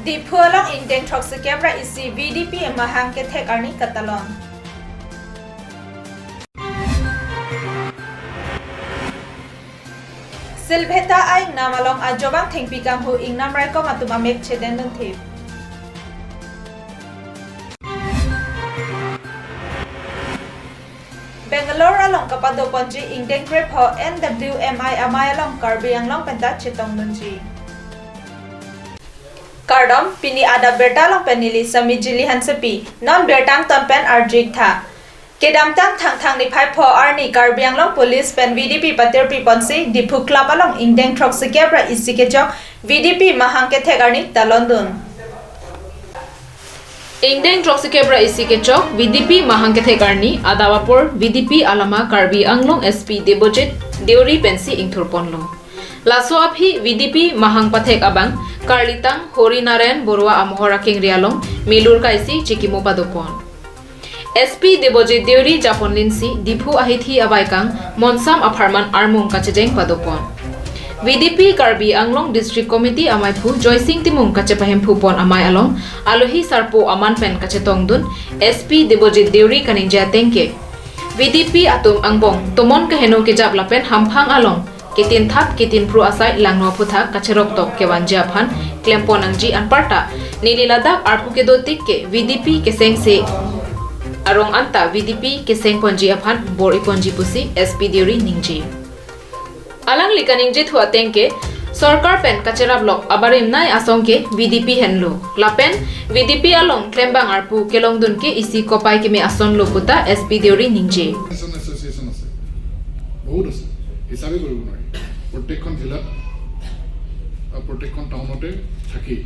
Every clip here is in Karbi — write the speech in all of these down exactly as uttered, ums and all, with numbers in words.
Diphu along ingdeng throksi kep ra isi V D P mahang kethek arni katalon. Silveta a-ingnam along ajovang thengpi kanghu ingnam raikom atum amek chedendun thip. Bangalore along kapadoponji ingdeng krepho N W M I amei along Karbi Anglong penta chetongdunji. Kardom, pini adap birta along pen neli Sami Jili Hansepi, non birta angton pen arju-ik tha. Kedamtang Thangthang niphai pho arni Karbi Anglong Police pen V D P patirpiponsi Diphu Club along ingdeng throksi kep ra isi kechok V D P mahang kethek arni talondun. Ingdeng throksi kep ra isi kechok V D P mahang kethek arni adap apor V D P alama Karbi Anglong S P Debojit Deuri pensi ingthurponlo. Laso aphi V D P mahang pathek abang karlitang Hori Narayan Borua amohor akengri along milur kaisi chikimo padopon. S P Debojit Deuri japonlinsi Diphu ahithi avaikang Monsam apharman armung kachejeng padopon. V D P Karbi Anglong District Committee ameiphu Joysing Timung kachepahemphupon amei along alohi sarpo aman pen kachetongdun S P Debojit Deuri kaningje ateng ke V D P atum angbong tomon kaheno kejap lapen hamphang along ketinthap ketinpru asai langno aphuthak kacheroktok kevanji aphan klempon nangji anparta neli ladak arpu kedotik ke V D P kesengse arong anta V D P kesengponji aphan bor-iponji pusi S P Deuri ningje. Alangli kaningjethu ateng ke sorkar pen kacheraplok abarim nei asong ke V D P henlo. Lapen V D P along klembang arpu kelongdun ke isi kopai keme asonlo puta S P Deuri ningje. Association আছে, বহুত আছে, হিচাপে কৰিব নোৱাৰি। প্ৰত্যেকখন জিলাত, আহ, প্ৰত্যেকখন টাউনতে থাকেই।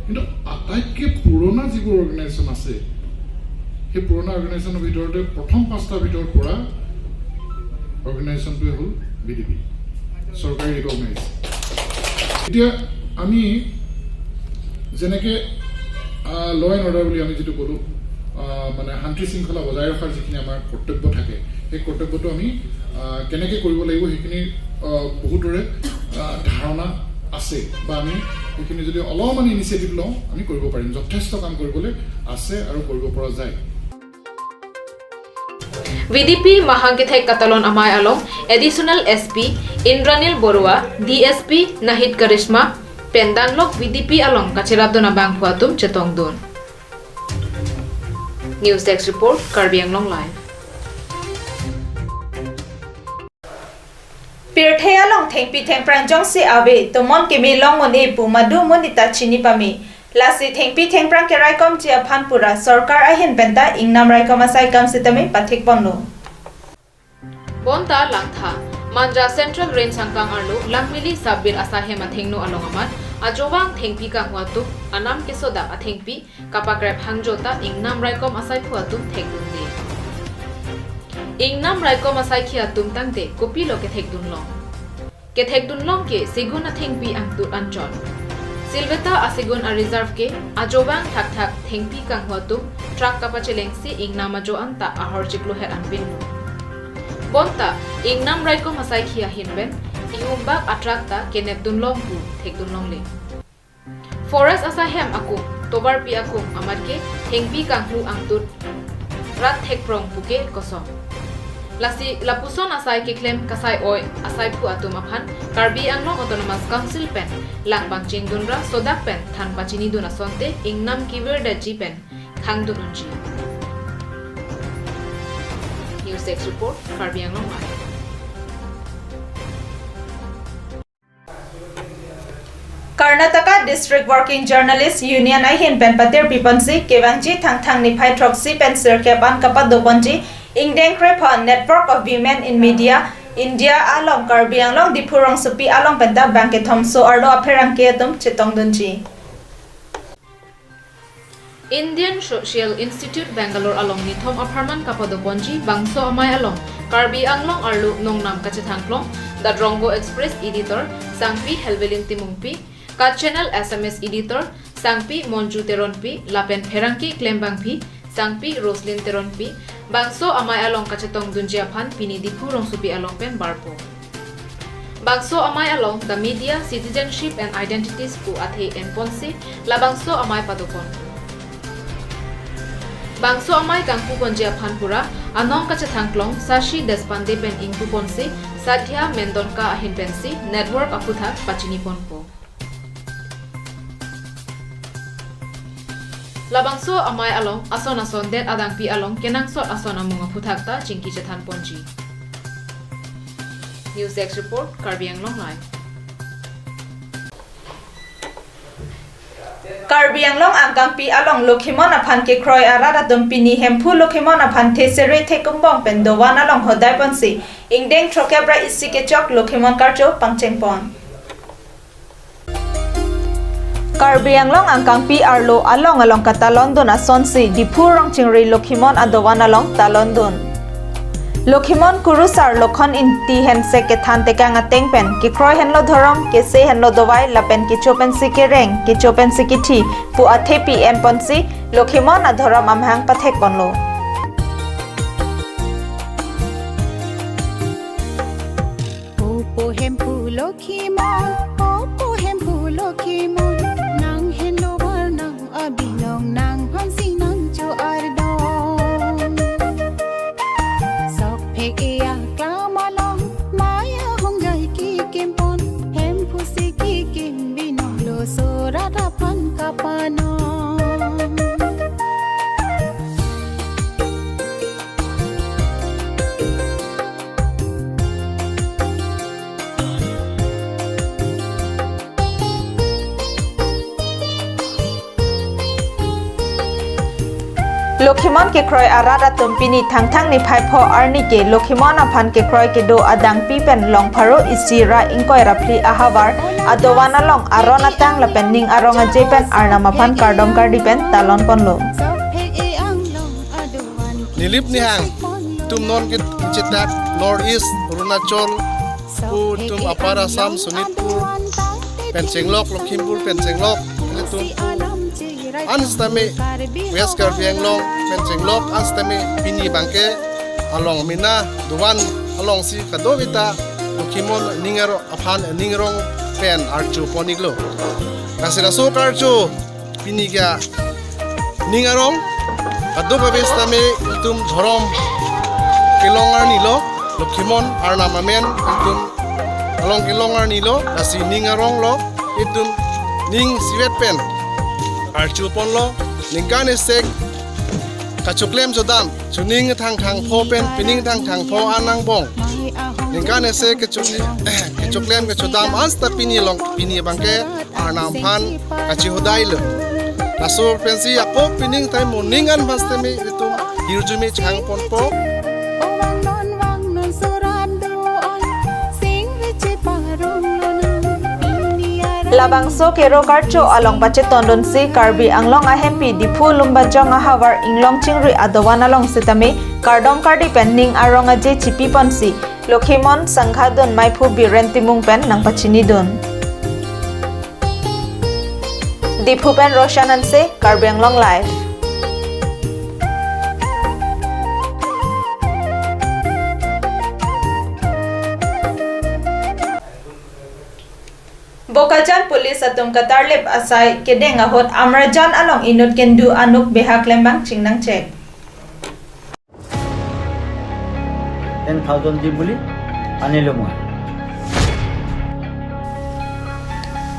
কিন্তু আটাইতকৈ পুৰণা যিবোৰ অৰ্গেনাইজেশ্যন আছে, সেই পুৰণা অৰ্গেনাইজেশ্যনৰ ভিতৰতে প্ৰথম পাঁচটাৰ ভিতৰত পৰা অৰ্গেনাইজেশ্যনটোৱে হ'ল ভি ডি পি, চৰকাৰী ৰিকগনাইজ। এতিয়া আমি যেনেকে, আহ, ল এণ্ড অৰ্ডাৰ বুলি আমি যিটো ক'লোঁ, আহ, মানে শান্তি শৃংখলা বজাই ৰখাৰ যিখিনি আমাৰ কৰ্তব্য থাকে, সেই কৰ্তব্যটো আমি, আহ, কেনেকে কৰিব লাগিব সেইখিনি, আহ, বহুতৰে, আহ, ধাৰণা আছে বা আমি সেইখিনি যদি অলপমান ইনিচিয়েটিভ লওঁ আমি কৰিব পাৰিম। যথেষ্ট কাম কৰিবলৈ আছে আৰু কৰিব পৰা যায়। V D P mahang kethek katalon amei along Additional S P Indranil Borua, D S P Nahid Karishma pen danglok V D P along kacherapdun abangphu atum chetongdun. News Desk Report, Karbi Anglong Live. Pirthe along thengpi thengphrang jongsi ave, tomon keme long un-e pu madu monit ta chini pame. Lasi thengpi thengphrang keraikomji aphan pura sorkar ahin penta ingnam raikom asai kam sitame pathikponlo. Bonta langtha, Manja Central Range angkang arlo Langmili sub-beat asaihem athengno along amat ajovang thengpi kanghu atum anam kesodak athengpi kapakrep hangjo ta ingnam raikom asaiphu atum thekdunde. Ingnam raikom asaikhi atum tangte kopilo kethekdunlong? Kethekdunlong ke segun athengpi angtut anchot. Silveta asegun a-reserve ke ajovang thakthak thengpi kanghu atum truck kapachelengsi ingnam ajo anta ahor chiklo het anpinlo. Bonta ingnam raikom asaikhi ahin pen ihumbak a-truck ta kenepdunlong pu thekdunlongle. Forest asaihem akung, tovarpi akung amat ke thengpi kanghu angtut rat thekprong puke kosong. Lasi lapuson asai keklem kasai-oi asaiphu atum aphan Karbi Anglong Autonomous Council pen lang pangchingdunra sodak pen than pachinidun asonte ingnam kevirdetji pen khangdun unji. News Desk Report, Karbi Anglong Live. Karnataka District Working Journalist Union ahin pen patirpiponsi kevangji Thangthang niphai throksi pen sirkep an kapadoponji ingdeng krepho Network of Women in Media India along Karbi Anglong Diphu rongsopi along penta bangkethom so arlo apherangke atum chetongdunji. Indian Social Institute Bangalore along nithom apharman kapadoponji bangso amei along Karbi Anglong arlo nongnam kachethangklong The Drongo Express editor Sangpi Helvelin Timungpi, Kutch Channel S M S editor Sangpi Monju Teronpi lapen pherangke klembangpi Sangpi Roslyn Teronpi bangso amei along kachetongdunji aphan pini Diphu rongsopi along pen barpo. Bangso amei along The Media, Citizenship and Identities pu athe enponsi labangso amei padopon. Bangso amei kangpuponji aphan pura anong kachethangklong Sashi Deshpande pen ingpuponsi Sadhya Mendonka ahin pensi network aphuthak pachiniponpo. Labangso amei along ason ason det adangpi along kenangsot ason amung aphuthak ta chingki chethanponji. News Desk Report, Karbi Anglong Live. Karbi Anglong angkangpi along Lokhimon aphan kekroi arat atum pini Hemphu Lokhimon aphan thesere thekumbong pen dovan along hodaiponsi ingdeng throkkep ra isi kechok Lokhimon karcho pangchengpon. Karbi Anglong angkangpi arlo along along katalondun asonsi Diphu Rongchingri Lokhimon adovan along talondun. Lokhimon kurusar Lokhon Ingti hensek kethan tekang ateng pen kekroi henlo dhorom, kese henlo dovai lapen kecho pensi kereng, kecho pensi kithi pu athepi enponsi Lokhimon adhorom amahang pathekponlo. Opo Hemphu Lokhimon, opo Hemphu Lokhimon, nang henlo bar nang abinong, nangphansi nangcho ardom. Sok phek-e aklam along, mei ahongjai kekempon, Hemphu si kekim binonglo, sorat aphan kapanon. Lokhimon kekroi arat atum pini Thangthang niphai pho arni ke Lokhimon aphan kekroi kedo adangpi pen long pharo isi ra ingkoi ra phli ahavar adovan along aron atang lapen ning arong aje pen Arnam aphan kardom kardi pen talonponlo. Nilip nihang, itum non kechethak North East, Arunachal, pu itum Upper Assam, Sonitpur pen chenglok, Lakhimpur pen chenglok, itum an sitame West Karbi Anglong pen chenglok an sitame pini abangke along mena dovan alongsi kadokave ta Lokhimon ning arong aphan ning arong pen archupon-iklo. Lasi laso karcho pini ke ning arong kadokave sitame itum dhorom kelong arnilo, Lokhimon Arnam amen itum along kelong arnilo, lasi ning aronglo, itum ning isivet pen archuponlo, ningkan isi kachoklem chodam, chuning thangthang pho pen pining thangthang pho an angbong, ningkan isi kechokle-, kechoklem kechodam an sita pini along pini abangke Arnam aphan kachihodailo. Laso pensi ako pining time morning an mas teme itum hirjume changponpo. Labangso kero karcho along pachetondunsi Karbi Anglong ahempi Diphu Lumbajong ahavar Inglong Chingri adovan along sitame kardom kardi pen ning arong aje chipiponsi Lokhimon sangha dun meiphu Biren Timung pen nangpachinidun. Diphu pen Roshan Hanse, Karbi Anglong Live. Bokajan Police atum katarlip asai kedeng ahut Amrajan along inut kindu anuk beha klembang chingnangchek. Ten thousand দিম বুলি আনিলোঁ মই।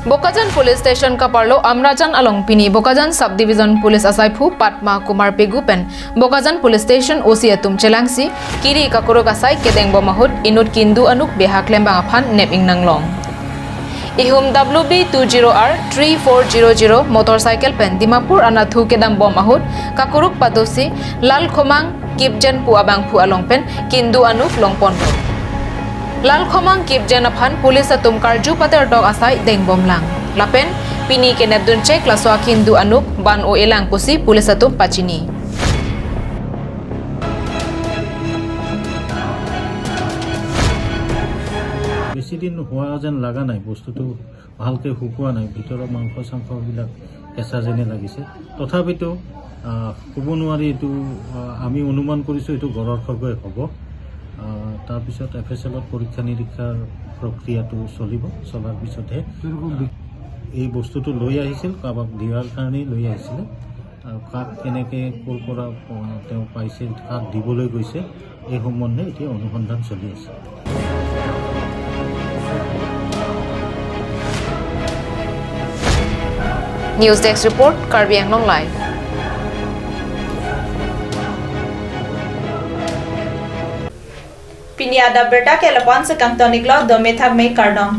Bokajan Police Station kaparlo Amrajan along pini Bokajan Sub Division Police asaiphu Padma Kumar Pegu pen Bokajan Police Station O C atum chelangsi kiri kakuruk asai kedengbom ahut inut kindu anuk beha klembang aphan nep ingnanglong. Ihum W B two zero R three four zero zero motorcycle pen Dimapur anathu kedambom ahut kakuruk padosi Lalkhomang Kipgen pu abangphu along pen kindu anuk longponlo. Lalkhomang Kipgen aphan police atum karju patertok asai dengbomlang. Lapen pini kenepdunchek laso akindu anuk ban-o-elang pusi police atum pachini. বেছি দিন হোৱা যেন লগা নাই, বস্তুটো ভালকৈ শুকোৱা নাই, ভিতৰৰ মাংস চাংসবিলাক কেঁচা যেনে লাগিছে। তথাপিতো, আহ, ক'ব নোৱাৰি এইটো, আহ, আমি অনুমান কৰিছোঁ এইটো গঁড়ৰ খৰ্গই হ'ব। আহ, তাৰপিছত এফ এছ এলত পৰীক্ষা নিৰীক্ষাৰ প্ৰক্ৰিয়াটো চলিব। চলাৰ পিছতহে এই বস্তুটো লৈ আহিছিল, কাৰোবাক দিয়াৰ কাৰণেই লৈ আহিছিলে। আৰু কাক কেনেকে, ক'ৰ পৰা, আহ, তেওঁ পাইছিল, কাক দিবলৈ গৈছে, এই সম্বন্ধে এতিয়া অনুসন্ধান চলি আছে। News Desk Report, Karbi Anglong Live. Pini adap birta ke lapu-an si kangton-iklo, dome thakme, kardom.